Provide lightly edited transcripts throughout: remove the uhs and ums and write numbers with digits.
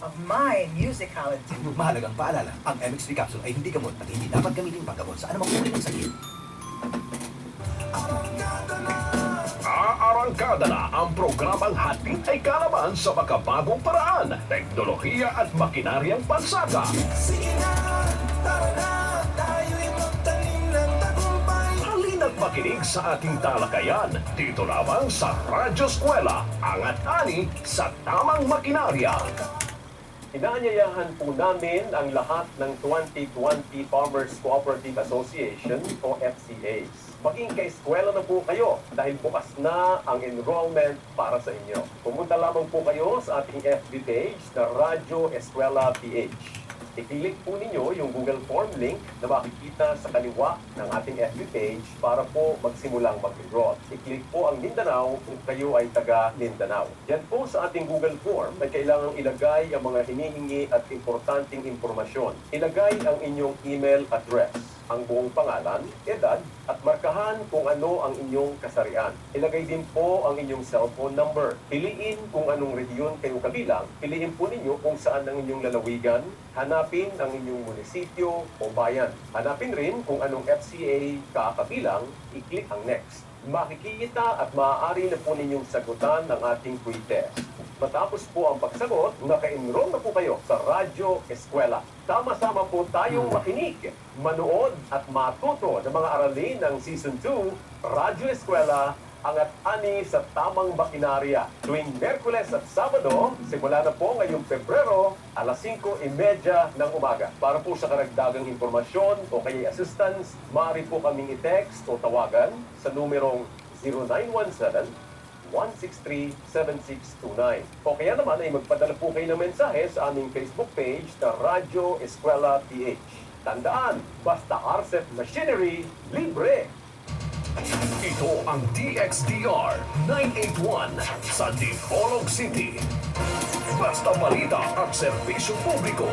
of my musicality. Mahalagang paalala, ang MX3 capsule ay hindi gamot at hindi dapat gamitin panggamot sa anumang uri ng sakit. Aarangkada na ang programang hatid ay kalaman sa makabagong paraan, teknolohiya at makinaryang pansaka. Sige na, tara na, tayo'y magtanim ng tagumpay. Halina't makinig sa ating talakayan dito lamang sa Radyo Eskwela, Angat Ani sa Tamang Makinarya. Inaanyayahan po namin ang lahat ng 2020 Farmers Cooperative Association o FCAs. Maging kaeskwela na po kayo dahil bukas na ang enrollment para sa inyo. Pumunta lamang po kayo sa ating FB page na Radyo Eskwela PH. I-click po ninyo yung Google Form link na makikita sa kaliwa ng ating FB page para po magsimulang mag-enroll. I-click po ang Mindanao kung kayo ay taga Mindanao. Yan po sa ating Google Form ay kailangang ilagay ang mga hinihingi at importanteng impormasyon. Ilagay ang inyong email address, ang buong pangalan, edad, at markahan kung ano ang inyong kasarian. Ilagay din po ang inyong cellphone number. Piliin kung anong rehiyon kayo kabilang. Piliin po ninyo kung saan ang inyong lalawigan. Hanapin ang inyong munisipyo o bayan. Hanapin rin kung anong FCA kakabilang. I-click ang next. Makikita at maaari na po ninyong sagutan ang ating pre-test. Matapos po ang pagsagot, naka-enroll na po kayo sa Radyo Eskwela. Tama-sama po tayong makinig, manood at matuto ng mga aralin ng Season 2, Radyo Eskwela, Angat Ani sa Tamang Makinarya. Tuwing Merkules at Sabado, simula na po ngayong Pebrero, alas 5:30 ng umaga. Para po sa karagdagang impormasyon o kaya assistance, maaari po kaming i-text o tawagan sa numerong 0917 163-7629. O kaya naman ay magpadala po kayo ng mensahe sa aming Facebook page na Radyo Eskwela PH. Tandaan, basta RCEP Machinery, libre! Ito ang DXDR 981 sa Dipolog City. Basta balita at serbisyo publiko.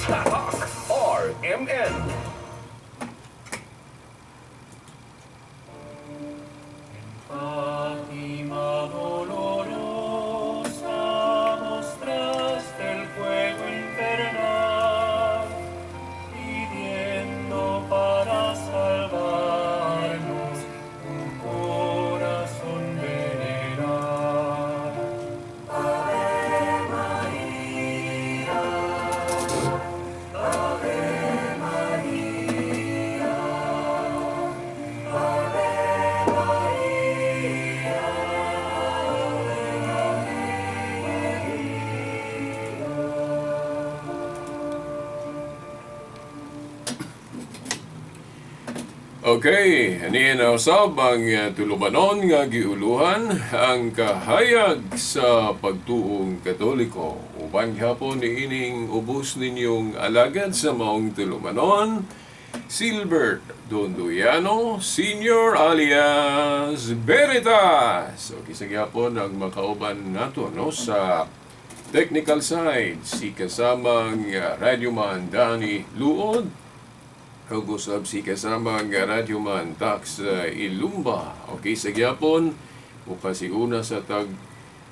Tatak RMN. Fátima dolorosa, mostraste el fuego infernal, pidiendo para salvarnos un corazón veneral. Ave María, Ave María, Ave María. Okay, niya na usab ang tulumanon nga giuluhan ang kahayag sa pagtuong Katoliko. Uban gihapon niining ubos ninyong alagad sa maong tulumanon, Silbert Dondoyano Senior alias Veritas. Okay, sa gihapon ang makauban nato, no, sa technical side, si kasamang radyoman Danny Luod, ug usab si kasamang radyoman Tax Ilumba. Okay, sa gyapon, una sa tag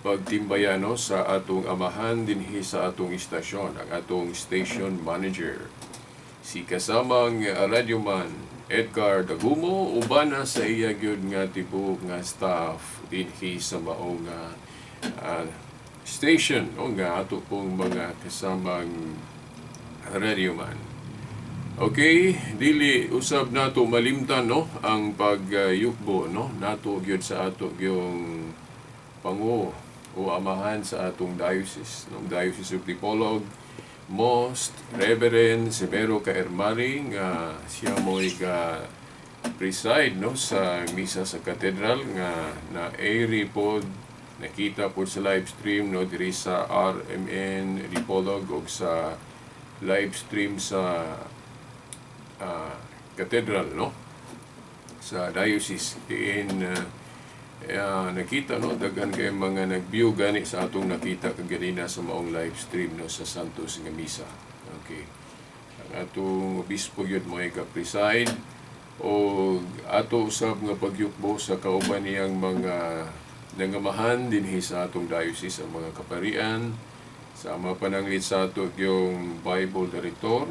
pagtimbayano sa atong amahan dinhi sa atong istasyon, ang atong station manager. Si kasamang radyoman Edgar Dagumo, ubana sa iya gyud nga tibuok nga staff dinhi sa maong station o nga ato pong mga kasamang radyoman. Okay, dili usab nato malimtan, no, ang pagyukbo, no, nato gyud sa ato yung pangu o amahan sa atong diocese, no, Diocese of Dipolog, Most Reverend Severo Kaermari, nga siya mo'y ga preside, no, sa misa sa katedral nga na airy pod, nakita pod sa live stream, no, diri sa RMN Dipolog ug sa live stream sa cathedral, no, sa diocese diin nakita, no, daghan kay mga nag-view gani sa atong nakita kaganina sa maong live stream, no, sa Santos nga misa. Okay, ang atong obispo gyud mo ka-preside o ato usab nga pagyukbo sa kauban niyang mga nangamahan dinhi sa atong diocese, ang mga kaparian. Sama pananglit sa ato yung Bible Director,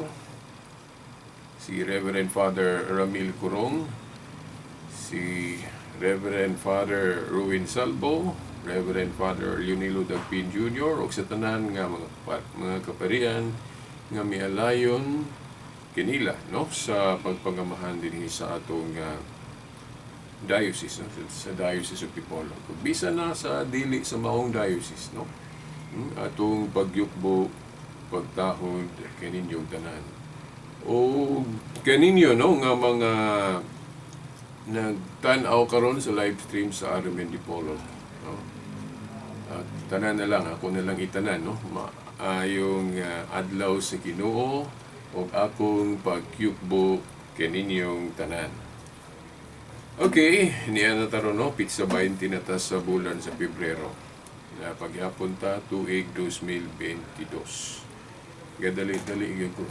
si Reverend Father Ramil Curong, si Reverend Father Ruin Salvo, Reverend Father Leonilo Dagpin Jr., ug sa tanan nga mga kaparian nga mialayon kinila, no, sa pagpangamahan dinhi sa atong diocese, no, sa Diocese of Dipolog. Kung bisan na sa dili sa maong diocese, no, atong pagyukbo, pagtahod kaninyong tanan. O kaninyo, no, nga mga nagtan-aw karon sa live stream sa RMN Dipolog, no? At tanan na lang, ako na lang itanan, no? Maayong adlaw sa Ginoo ug akong pagyukbo kaninyong tanan. Okay, niya na taron, no, petsa 20 na ta sa bulan sa Pebrero. Na paghapon ta tuig 2022. Gadali-dali gyud ko.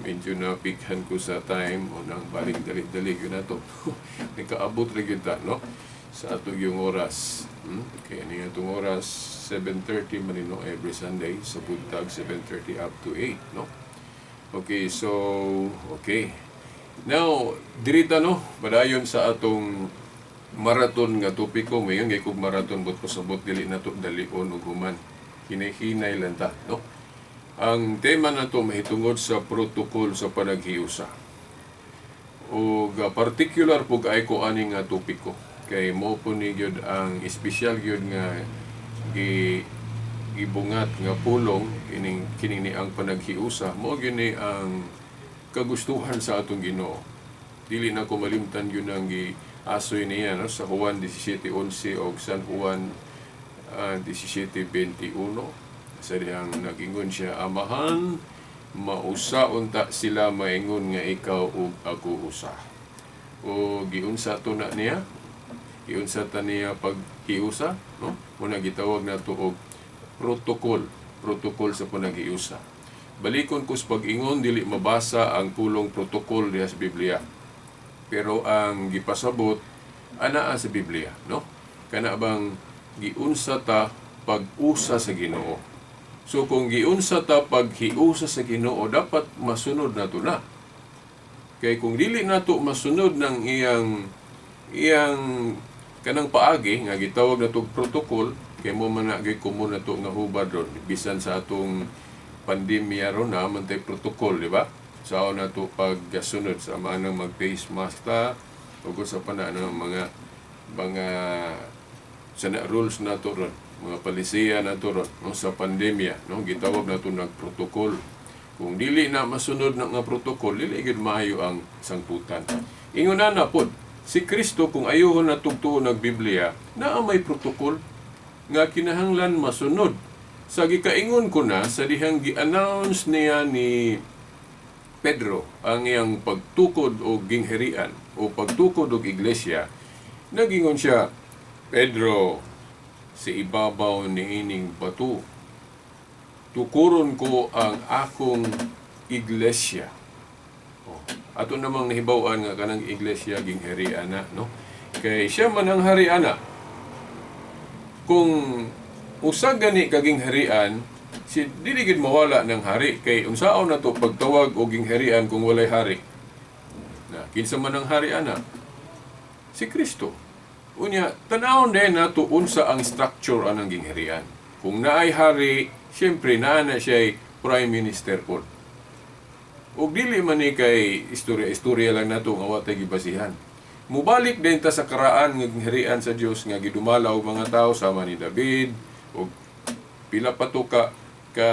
Medyo napikhan ko sa time o nang baling dali-dali gyud na to. Nakaabot ra gyud ta, no, sa ato yung oras. Kaya niya itong oras 7:30 man no every Sunday sa buntag, 7:30 up to 8, no. Okay, so okay. Now, dirita, no, padayon sa atong maraton nga topiko. Mayon kay kog maraton, but pasabot dili na to dalion ug human. Hinay-hinay lang ta, no? Ang tema nato mahitungod sa protocol sa panaghiusa. Og particular pug ay ko ani nga topiko kay mo po ni gyud ang espesyal gyud nga gibungat nga pulong kining kining ni ang panaghiusa, mo gyud ni ang kagustuhan sa atong Ginoo. Dili na ko malimtan yun ang giasoy niya, no, sa Juan 17:11 o San Juan 17:21, sa dihang nagingon siya, "Amahan, mausa unta sila maingon nga ikaw ug ako usa." O giunsa to na niya, giunsa ta niya paghiusa, no? Muna gitawag nato og protocol, protocol sa panaghiusa. Balikon ko sa pag-ingon, dili mabasa ang pulong protocol diha sa Biblia. Pero ang gipasabot anaa sa Biblia, no? Kana bang giunsa ta pag-usa sa Ginoo. So kung giunsa ta paghiusa sa Ginoo, dapat masunod nato na. Kay kung dili nato masunod ng iyang iyang kanang paagi nga gitawag nato protocol, kay mo man na gyud kumo nato nga hubad ron bisan sa atong pandemya ron na man tay protocol, di ba? Sao nato paggasunod sa manang mag face mask ta ug sa pa na ano, mga sa na rules nato ron, mga palisiya nato ron, no, sa pandemya, no, gitawag nato nag protocol. Kung dili na masunod na nga protocol, dili gyud maayo ang sangputan. Ingon na na pod si Kristo, kung ayuhon na tugtuo ng Biblia, naa may protocol nga kinahanglan masunod. Sa gikaingon ko na sa dihang gi-announce niya ni Pedro ang iyang pagtukod og gingharian o pagtukod og iglesia, nagingon siya, "Pedro, sa ibabaw niining bato, tukuron ko ang akong iglesia." Oh, ato namang nahibaw-an nga kanang iglesia gingharian na, no? Kay siya man ang hari ana. Kung usa gani ka gingharian, si dili gid mawala ng hari, kay unsaon na to pagtawag og gingharian kung walay hari? Na kinsa man ang hari ana? Si Kristo. Unya, tanawon din nato unsa ang structure anang gingharian. Kung naay hari, siyempre naa na siya'y prime minister pod. Ug dili man ni kay istorya-istorya lang nato nga wa tay gibasihan. Mubalik din ta sa karaan nga gingharian sa Dios nga gidumala og mga tao sama ni David ug pila pa to ka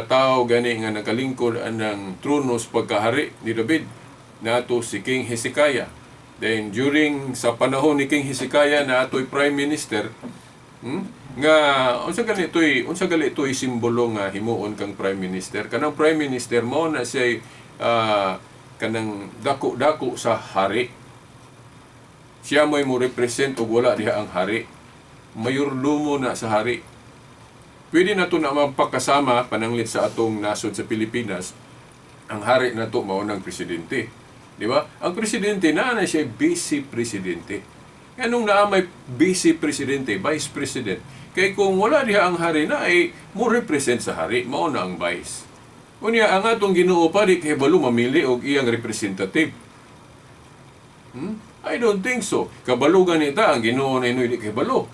tao gani nga nakalingkod anang trono sa pagkahari ni David, nato si King Hezekiah. Then during sa panahon ni King Hezekiah na atoy prime minister, Nga unsa gani to'y simbolo nga himuon kang prime minister? Kanang prime minister mao na siya kanang dako-dako sa hari. Siya mo'y mo represent og wala diha ang hari. Mayordomo na sa hari. Pwede na to na mapakasama pananglit sa atong nasod sa Pilipinas, ang hari na to mao ng presidente. Di ba? Ang presidente naa na siya vice presidente. Nganong naa may vice presidente, vice president? Kay kung wala diha ang hari na ay mo represent sa hari, mao na ang vice. Unya ang atong Ginoo pa di kahibalo mamili og iyang representative. I don't think so. Kabalo ganita ang Ginoo na inoy di kahibalo.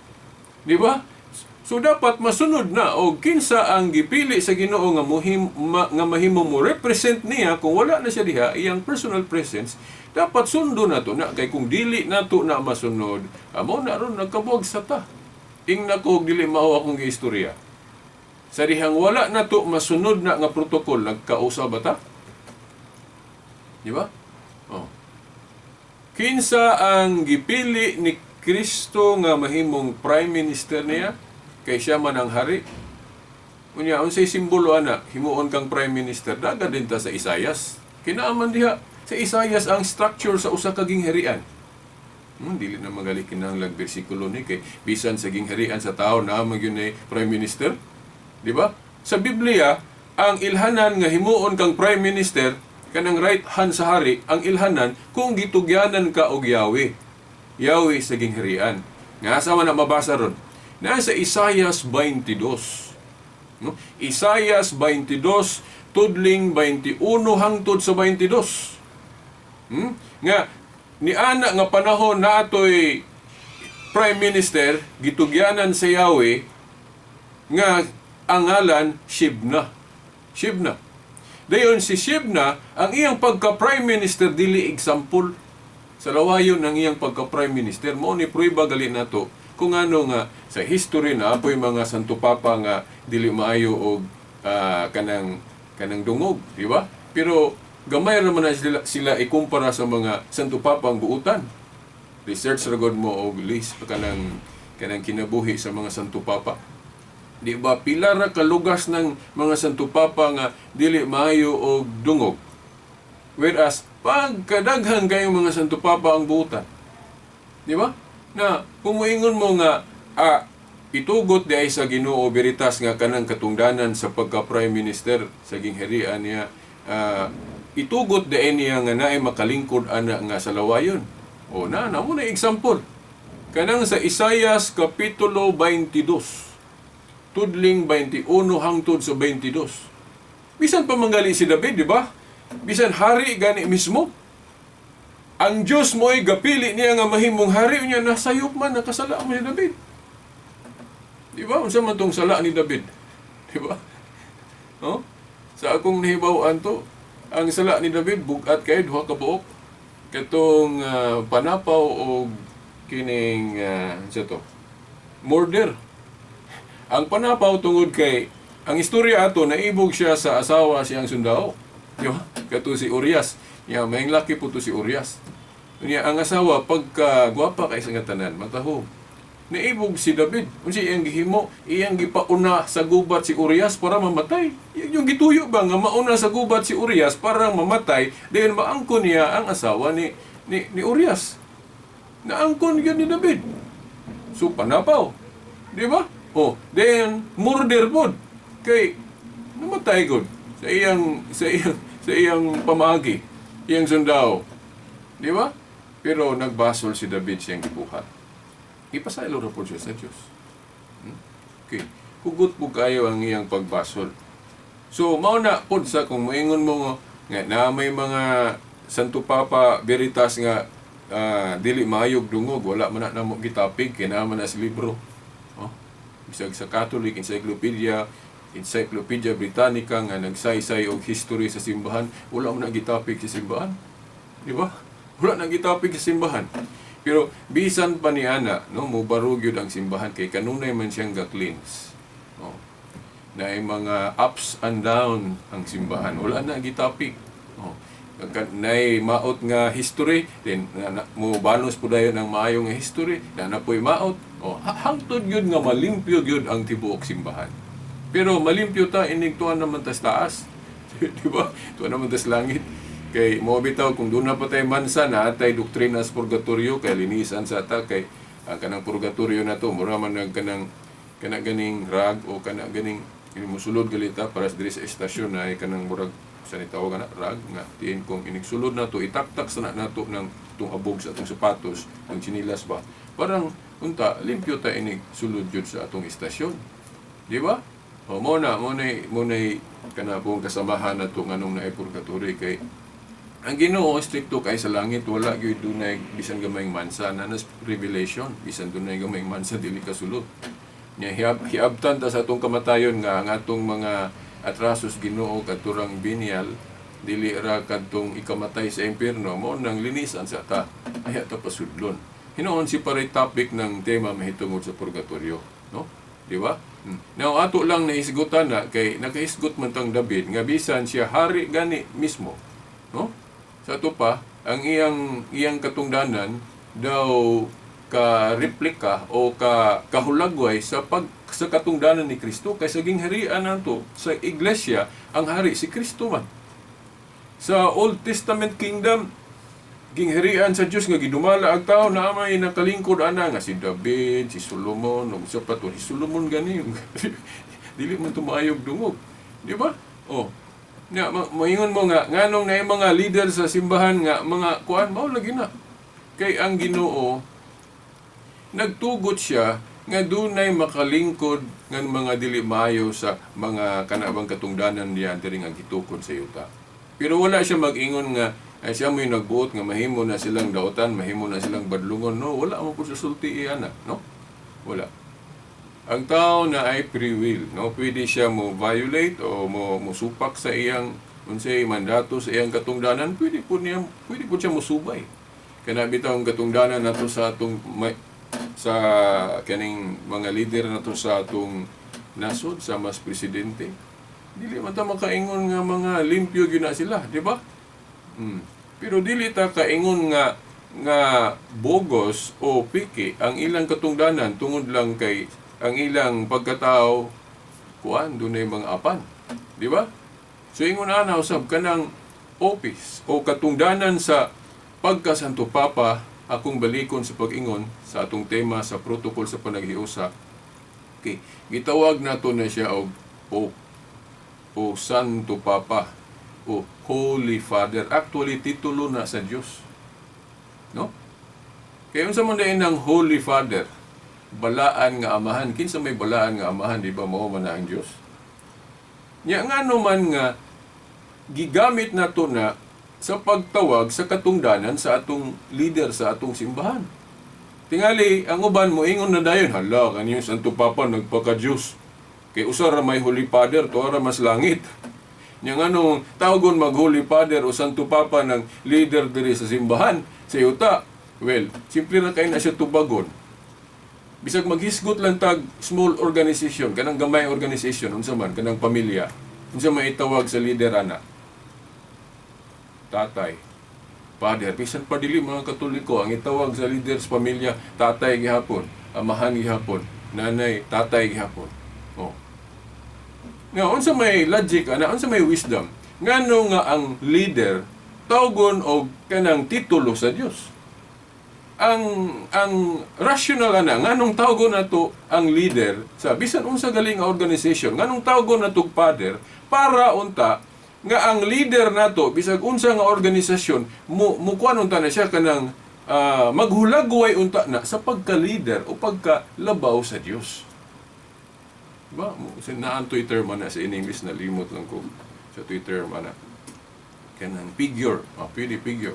Di ba? So dapat masunod na og kinsa ang gipili sa Ginoo nga muhim, nga mahimo mo represent niya kung wala na siya diha, iyang personal presence dapat sundo na to na, kay kung dili nato na masunod, amo na ron nagkabuag sa ta. Ingna ko og dili mao akong giistorya. Sa dihang wala na to masunod na nga protocol, nagkausa ba ta? Di ba? Oh. Kinsa ang gipili ni Kristo nga mahimong prime minister niya kay siya man ang hari? Unya, unsay simbolo ana himuon kang prime minister? Daga din ta sa Isayas. Kinaaman diha sa Isayas ang structure sa usa ka gingharian. Dili na magali kinahanglag bersikulo ni kay bisan sa gingharian sa tao naa man gyud nay prime minister. Di ba? Sa Biblia, ang ilhanan nga himuon kang prime minister kanang right hand sa hari, ang ilhanan kung gitugyanan ka og Yahweh. Yahweh sa gingharian. Nga asa man na mabasa ron? Nasa Isayas 22. No? Isayas 22, tudling 21 hangtod sa 22. Nga niana nga panahon na atoy prime minister gitugyanan sa Yahweh nga ang ngalan Shibna. Shibna. Dayon si Shibna, ang iyang pagka prime minister dili example sa lawayon ng iyang pagka prime minister. Mao ni prueba gali nato kung ano nga sa history na apoy mga Santo Papa nga dili maayo og kanang kanang dungog, di ba? Pero gamay ra man na sila ikumpara sa mga Santo Papa ang buutan. Research ra gud mo og list kanang kanang kinabuhi sa mga Santo Papa. Di ba pila ra kalugas ng mga Santo Papa nga dili maayo og dungog? Whereas pagkadaghan kayong mga Santo Papa ang buutan. Di ba? Na kung moingon mo nga itugot di ay sa Ginoo Veritas nga kanang katungdanan sa pagka prime minister sa gingharian niya, itugot di ay niya nga naay makalingkod ana nga sa lawayon. O na na mo na example. Kanang sa Isayas kapitulo 22 tudling 21 hangtod sa 22. Bisan pa manggali si David, di ba? Bisan hari gani mismo. Ang Diyos mo ay gapili niya nga mahimong hari niya, nasayop man, nakasala mo si David. Di ba? Unsa man tong sala ni David? Di ba? No? Sa akong nahibaw-an to, ang sala ni David bugat kay duha ka buok. Katong panapaw og kining unsa to? Murder. Ang panapaw tungod kay ang istorya ato, naibog siya sa asawa siyang sundao. Di ba? Kato si Urias. Ya, may laki po to si Urias. Unya ang asawa pagka gwapa kay sa tanan, mataho. Naibog si David. Unsa iyang gihimo? Iyang gipauna sa gubat si Urias para mamatay. Yung gituyo ba nga mauna sa gubat si Urias para mamatay, dayon maangkon niya ang asawa ni Urias. Naangkon gyud ni David. So panapaw. Di ba? Oh, then murder pod. Kay namatay gud sa iyang pamaagi, iyang sundao. Di ba? Pero nagbasol si David siyang gibuhat. Ipasaylo ra pod siya sa Dios. Okay. Hugot po kayo ang iyang pagbasol. So, mao na pod sa kung moingon mo nga na may mga Santo Papa Veritas nga dili maayog dungog, wala man na namo gitapig kay naa man na sa libro. Oh? Bisag sa Catholic Encyclopedia, Encyclopedia Britannica nga nagsaysay og history sa simbahan, wala man na gitapig sa simbahan. Di ba? Wala na gitapig sa simbahan. Pero bisan pa ni ana, no, mobarog gyud ang simbahan kay kanunay man siyang ga-cleanse. Oh. Na ay mga ups and down ang simbahan. Wala na gitapik. Oh. Nay maot nga history, then na, mo banos po dayon ang maayo nga history, na po'y maot. Oh, hangtod gyud nga malimpyo gyud ang tibuok simbahan. Pero malimpyo ta inig tuan naman tas taas. Di ba? Tuan naman tas langit. Kay mo bitaw kung doon na pa tay mansa na atay doktrina sa purgatorio kay linisan sa ta, kay ang kanang purgatorio na to mura man nag kanang kana ganing rag o kana ganing Ini musulod galita para sa diri sa estasyon na ay kanang murag sa nitawag na rag nga tiin kung inig sulod nato, itaktak sa na nato ng itong abog sa atong sapatos, ang tsinilas ba, parang unta limpyo ta inig sulod jud sa atong estasyon, di ba? O mo na kana pong kasamahan nato nganong naay purgatory, kay ang Ginoo strikto kay sa langit, wala gyud dunay bisan gamayng mansa na nas revelation, bisan dunay gamayng mansa, dili ka sulod nya. Hiabtan ta sa atong kamatayon nga ang atong mga atrasos, Ginoo, katurang venial, dili ra kadtong ikamatay sa impyerno, mo nang linisan sa ta, ay ta pasudlon. Hinuon si paray topic ng tema mahitungod sa purgatorio, no, di ba? Now ato lang nahisgutan na kay nakahisgot man tang David nga bisan siya hari gani mismo, no, sa ato pa ang iyang iyang katungdanan daw ka replika o ka kahulagway sa katungdanan ni Kristo, kay sa gingharian nato sa iglesia, ang hari si Kristo man. Sa Old Testament kingdom, gingharian sa Dios nga gidumala ang tao, na may nakalingkod ana nga si David, si Solomon ug sa pa to. Si Solomon gani dili man tumaayog dungog, di ba? Oh. Nya moingon mo nga nganong naay mga leader sa simbahan nga mga kuan, mao lagi na. Kay ang Ginoo nagtugot siya nga dunay makalingkod nga mga dili maayo sa mga kanabang katungdanan niya diri nga gitukod sa yuta. Pero wala siya mag-ingon nga ay siya mo'y nagbuot nga mahimo na silang dautan, mahimo na silang badlungon. No, wala mo po sa sulti iyan na, no? Wala. Ang tao na ay free will, no? Pwede siya mo violate o mo supak sa iyang unsay mandato sa iyang katungdanan, pwede po siya mosubay. Kana bitaw ang katungdanan nato sa atong may, sa kaning mga leader nato sa atong nasod, sa mas presidente. Dili man ta makaingon nga mga limpyo gyud na sila, di ba? Pero dili ta kaingon nga nga bogos o piki ang ilang katungdanan tungod lang kay ang ilang pagkatao kuan, dunay mga apan. Di ba? So ingon ana usab kanang office o katungdanan sa pagka Santo Papa, akong balikon sa pag-ingon sa atong tema sa protocol sa panaghiusa. Okay, gitawag nato na siya og Pope o Santo Papa o Holy Father. Actually, titulo na sa Dios. No? Kaya unsa man diay ng Holy Father? Balaan nga amahan. Kinsa may balaan nga amahan, di ba mao man na ang Dios? Nya ngano man nga gigamit nato na sa pagtawag sa katungdanan sa atong leader sa atong simbahan? Tingali, ang uban mo ingon na dayon, "Hala, kaniyong Santo Papa nagpaka-Diyos. Kay usa ra may Holy Father, tuwa ra mas langit." Nya nganong tawgon mag Holy Father o Santo Papa ng leader diri sa simbahan sa yuta? Well, simple ra kay na siya tubagon. Bisag maghisgot lang tag small organization, kanang gamay organization, unsa man, kanang pamilya, unsa may itawag sa leader ana? Tatay. Father. Bisan pa dili mga Katoliko, ang itawag sa leader sa pamilya, tatay gihapon, amahan gihapon, nanay, tatay gihapon. Oh. Nga unsa may logic ana, unsa may wisdom? Ngano nga ang leader tawgon og kanang titulo sa Dios? Ang rational ana, nganong tawgon nato ang leader sa bisan unsa galing nga organization, nganong tawgon nato father? Para unta nga ang leader nato bisag unsa nga organisasyon mo mukuan unta na siya kanang maghulagway unta na sa pagka-leader o pagka-labaw sa Dios. Ba, sa naan Twitter man na sa in English, nalimot lang ko sa Twitter man na. Kanang figure, pwede figure.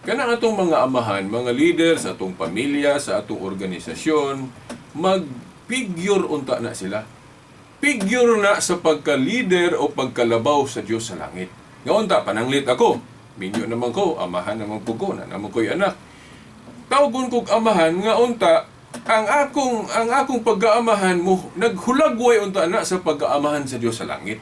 Kanang atong mga amahan, mga leader sa atong pamilya, sa atong organisasyon, mag-figure unta na sila. Figure na sa pagka-leader o pagkalabaw sa Dios sa langit. Nga unta, pananglit ako. Minyo naman ko, amahan naman po ko, na naman ko'y anak. Tawgon kog amahan nga unta ang akong pagkaamahan mo naghulagway unta na sa pagkaamahan sa Dios sa langit.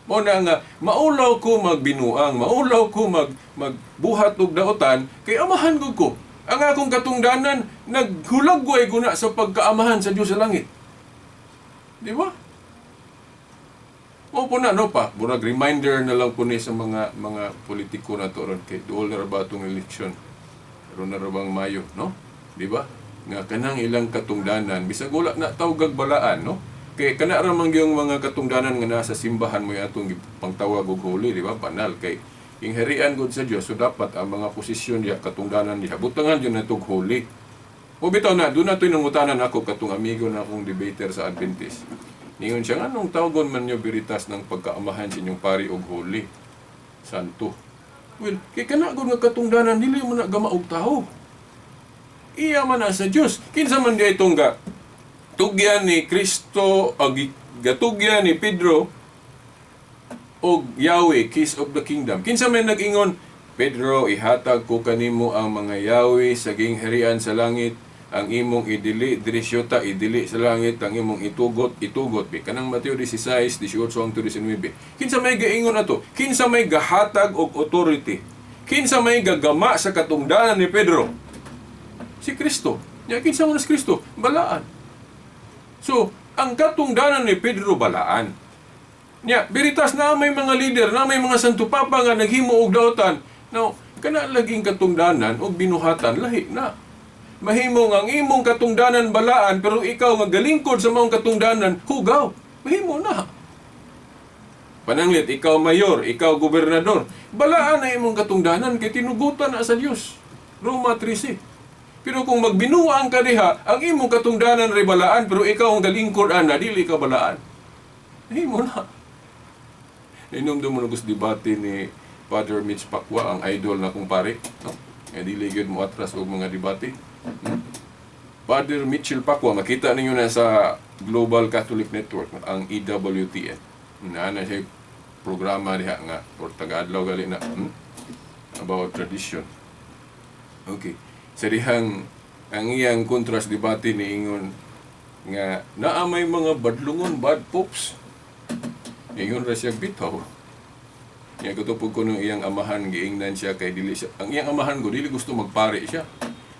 Mo na nga maulaw ko magbinuang, maulaw ko magbuhat og daotan kay amahan gud ko. Ang akong katungdanan naghulagway ko na sa pagkaamahan sa Dios sa langit. Di ba? Mao po na, no pa. Murag reminder na lang po ni sa mga politiko na to ron kay duol na ra ba atong eleksyon? Karon na ra bang Mayo, no? Di ba? Nga kanang ilang katungdanan bisag wala na tawgag balaan, no? Kay kana ra man gyung mga katungdanan nga nasa simbahan mo atong pangtawag og holy, di ba? Banal kay ing harian gud sa Dios, so dapat ang mga posisyon diha, katungdanan diha, butangan gyud natog holy. O bitaw na, doon na ito'y nangutanan ako katong amigo na akong debater sa Adventist. Ningon siya, anong tawagon man niyo Veritas ng pagkaamahan sa inyong pari og holy? Santo. Well, kay kana gud nga katungdanan, dili mo na gama og tao. Iya man na sa Dios. Kinsa man di itong ga tugyan ni Kristo, ag gatugyan ni Pedro og Yahweh, keys of the kingdom. Kinsa man nag-ingon, "Pedro, ihatag ko kanimo ang mga yawi sa gingharian sa langit, ang imong idili diri syuta, idili sa langit, ang imong itugot, itugot." Bi kanang Mateo 16, 18 hangtod 19. Kinsa may gaingon ato? Kinsa may gahatag og authority? Kinsa may gagama sa katungdanan ni Pedro? Si Kristo. Nya kinsa man si Kristo? Balaan. So, ang katungdanan ni Pedro balaan. Nya, Veritas na may mga leader, na may mga Santo Papa nga naghimo og dautan. Now, kana laging katungdanan og binuhatan lahi na. Mahimo nga ang imong katungdanan balaan pero ikaw nga galingkod sa maong katungdanan hugaw. Mahimo na. Pananglit, ikaw mayor, ikaw gobernador, balaan na imong katungdanan kay tinugutan na sa Dios. Roma 13. Pero kung magbinuang ka diha, ang imong katungdanan ray balaan pero ikaw ang galingkod ana dili ka balaan. Mahimo na. Ninumdum mo na gusto debate ni Father Mitch Pacwa, ang idol na kong pare, no? Nga dili gyud mo atras og mga debate. Father Mitchell Pacwa, makita ninyo na sa Global Catholic Network, ang EWTN. Naa na siya programa diha nga or taga-adlaw gali na, About tradition. Okay. Sa dihang ang iyang contrast debate ni ingon nga naa may mga badlungon, bad popes. Ingon ra siya, bitaw. Nya katupod ko nung iyang amahan giingnan siya kay dili siya ang iyang amahan ko dili gusto magpare siya.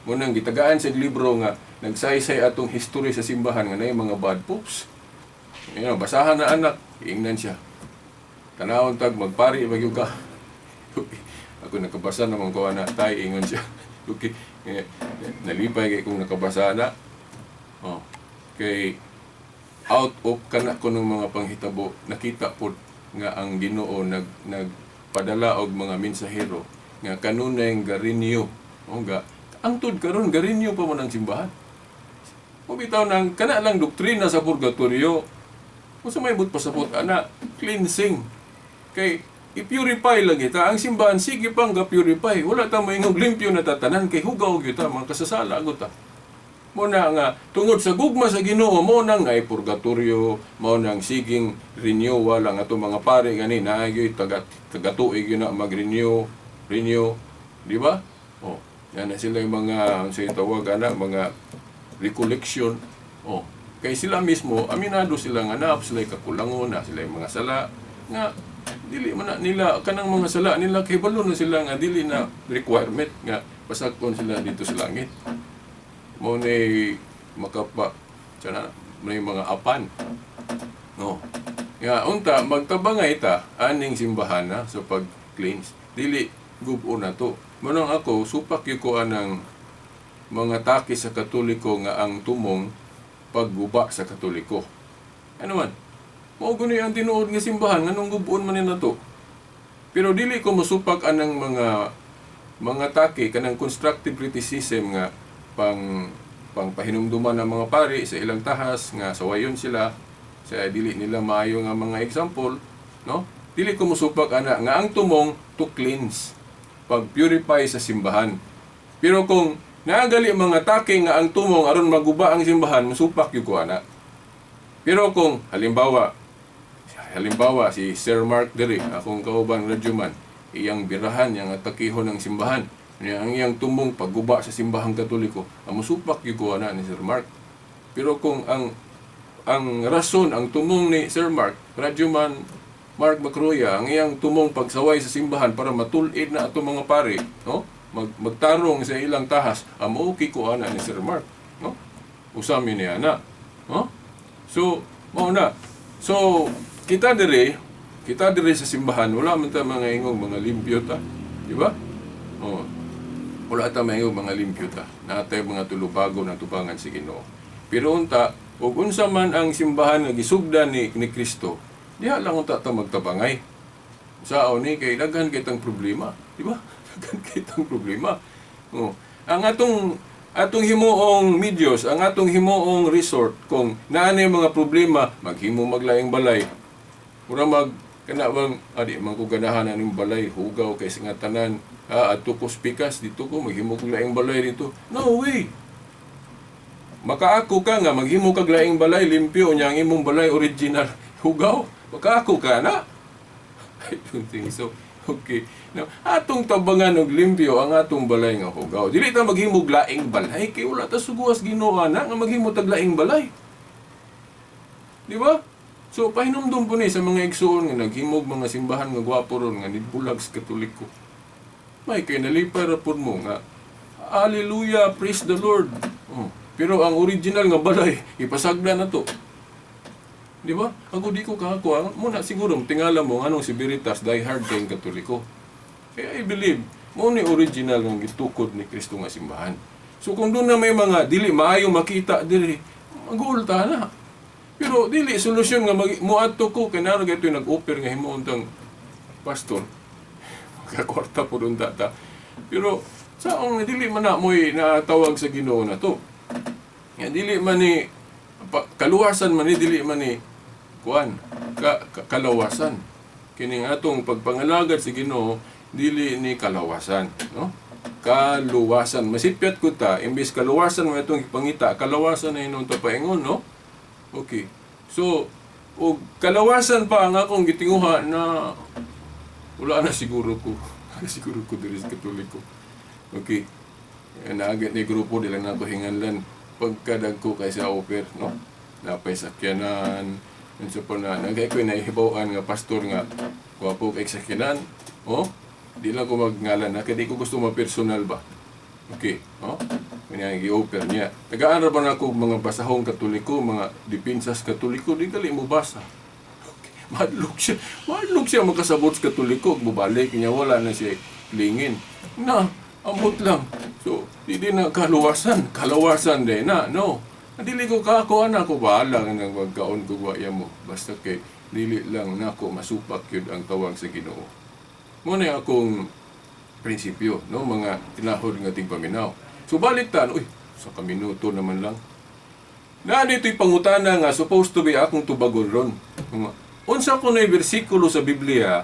Mo nang gitagaan sa libro nga nagsaysay atong history sa simbahan nga naay mga bad popes. Yan, basahan na anak, giingnan siya. Tanawon tag magpari ba ka. Ako nakabasa naman ko ana tay, ingon siya. Okay. Eh, nalipay kay kung nakabasa na. Oh. Kay out of kana ko ng mga panghitabo, nakita pod nga ang Ginoo nagpadala og mga mensahero nga kanunay ga-renew. O ga angtod karon ga-renew pa man ang simbahan. O bitaw nang kana lang doktrina sa purgatorio. Kung sa may but pasabot ana, cleansing. Kay i-purify lang kita. Ang simbahan sige pang ga-purify. Wala ta moingong limpyo na tatanan kay hugaw gyud ta, mga kasasala gyud ta. Mo na nga tungod sa gugma sa Ginoo mo nang ay purgatorio, mao nang siging renewal ang ato mga pare gani naa gyud taga tagatuig gyud na mag-renew, renew, di ba? Oh, yan na sila yung mga unsay tawag ana, mga recollection. Oh, kay sila mismo aminado sila nga naa sila kakulangon, na sila yung mga sala nga dili man na nila kanang mga sala nila kay balo na sila nga dili na requirement nga pasagpon sila dito sa langit. Mo ni makapa sana may mga apan. No. Nga unta magtabangay ta aning simbahan na sa pag-cleanse. Dili gubo na to. Manang ako supak gyud ko anang mga taki sa Katoliko nga ang tumong pagguba sa Katoliko. Ano man? Mao guni ang tinuod nga simbahan nganong gubuon man nila to. Pero dili ko mosupak anang mga taki kanang constructive criticism nga pang pangpahinumduman ng mga pari sa ilang tahas nga sawayon sila sa dili nila maayo nga mga example, no? Dili ko mosupak ana nga ang tumong to cleanse, pag-purify sa simbahan. Pero kung naagali mga taki nga ang tumong aron maguba ang simbahan, mosupak gyud ko ana. Pero kung halimbawa si Sir Mark diri, akong kauban radyoman, iyang birahan, iyang atakihon ng simbahan, niya ang iyang tumong pagguba sa simbahang Katoliko, ang mosupak gyud ko ana ni Sir Mark. Pero kung ang rason, ang tumong ni Sir Mark, radyoman Mark Macroya, ang iyang tumong pagsaway sa simbahan para matul-id na atong mga pari, no? Magtarong sa ilang tahas, ang okay ko ana ni Sir Mark, no? Usami niya na, no? So, mao na. So, kita dire sa simbahan, wala man ta mga ingong mga limpyo ta, di ba? Oh. Wala ta mga ingong mga limpyo ta. Natay mga tulubago na tubangan si Ginoo. Pero unta, Ug unsa man ang simbahan nga gisugdan ni Kristo, diha lang unta ta magtabangay. Sao ni kay daghan kay tang problema, di ba? Daghan kay tang problema. Oh. Ang atong himuong medios, ang atong himuong resort, kung naa na mga problema, maghimo maglaing balay. Mura mag kana bang adi man ko ganahan aning balay, hugaw kay nga tanan, adto ko spikas dito ko maghimo kog laing balay dito. No way. Makaako ka nga maghimo kag laing balay limpyo nya ang imong balay original hugaw. Makaako ka na. I don't think so. Okay. Now, atong tabangan og limpyo ang atong balay nga hugaw. Dili ta maghimog laing balay kay wala ta suguas Ginoo na nga maghimo tag laing balay. Di ba? So pahinumdum po ni sa mga igsuon nga naghimog mga simbahan nga gwapo ron nga nibulag sa Katoliko. May kay nalipay ra pud mo nga Hallelujah, praise the Lord. Oh. Pero ang original nga balay ipasagda na to. Di ba? Ako di ko kakakuha. Muna siguro, tingala mo, anong si Veritas, die hard kayong Katoliko. Kaya I believe, mo ni original nga gitukod ni Kristo nga simbahan. So kung doon na may mga dili maayo makita dili, magulta na. Pero dili solusyon nga muadto ko kay naro gaytoy nag-offer nga himuon tang pastor. Magkakwarta po doon tata. Pero saong dili man na mo'y natawag sa Ginoo na to. Nga dili man ni kaluwasan man ni dili man ni kuan kalawasan. Kining atong pagpangalagad sa Ginoo dili ni kalawasan, no? Kaluwasan. Masipyat ko ta imbes kaluwasan mo itong ipangita, kalawasan na inon ta paingon, no? Okay. So, og kalawasan pa ang akong gitinguha na wala na siguro ko. Wala siguro ko diri sa Katoliko. Okay. Naagit ni grupo di lang nako hinganlan pagkadagko kay sa offer, no? Napay sakyanan, unsa pa na nagay ko nahibaw-an nga pastor nga gwapo kay sakyanan, oh? Di lang ko magngalan na kay di ko gusto ma-personal ba. Okay, oh? Kanya gi-offer niya. Tagaan ra ba na ako mga basahong Katoliko, mga depinsas Katoliko, di gali mo basa. Okay. Madlok siya. Madlok siya makasabot sa Katoliko, mubalik niya wala na siya lingin. Na, ambot lang. So, di na kaluwasan. Kalawasan din na, no. Dili ko kako, anak ko, bahala nga nang magkaon ko waya mo. Basta kay, dili lang nako masupak yun ang tawag sa Ginoo. Muna akong prinsipyo, no, mga tinahod nga tigpaminaw. So balik ta, uy, sa kaminuto naman lang. Na dito'y pangutana nga supposed to be akong tubagon ron. Unsa kuno'y bersikulo sa Biblia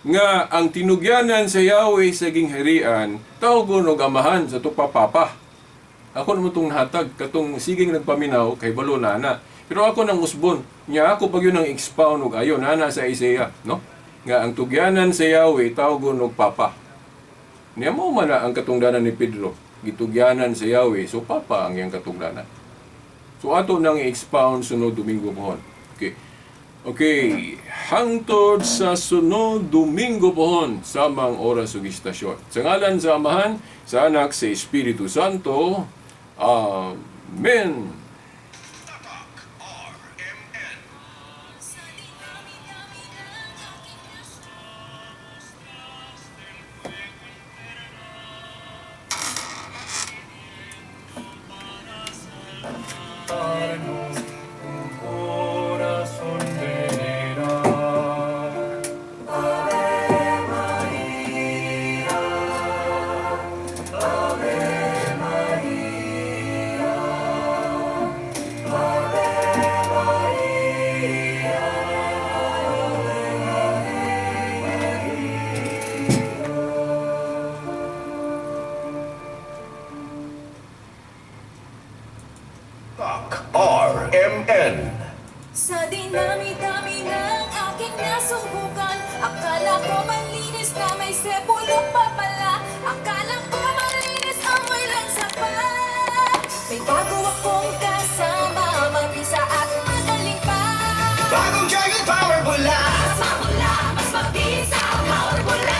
nga ang tinugyanan sa Yahweh sa gingharian tawgon og amahan sa tupapapa. Ako naman itong nahatag, katong siging nagpaminaw kay balo na na. Pero ako nang usbon, nya ako pag yun ang expound og ayo nana sa Isaiah, no? Nga ang tugyanan sa Yahweh tawgon og papa. Niya mo man na ang katungdanan ni Pedro, gitugyanan sa Yahweh, so papa ang iyang katungdanan. So ato nang i-expound sunod Domingo pohon. Okay. Okay, hangtod sa sunod Domingo pohon samang oras ug istasyon. Sa ngalan sa Amahan, sa Anak, sa Espiritu Santo. Amen. Un corazón venerado. Ave Maria, Ave Maria, Ave Maria, Ave Maria. Talk RMN. Sa dinami-dami ng aking nasubukan, akala ko malinis na may sepulok pa pala. Akala ko malinis, amoy lang sapa. May bago akong kasama, mabisa at magaling pa. Bagong Dragon Power Bula! Mas mapula, mas mabisa, power bula.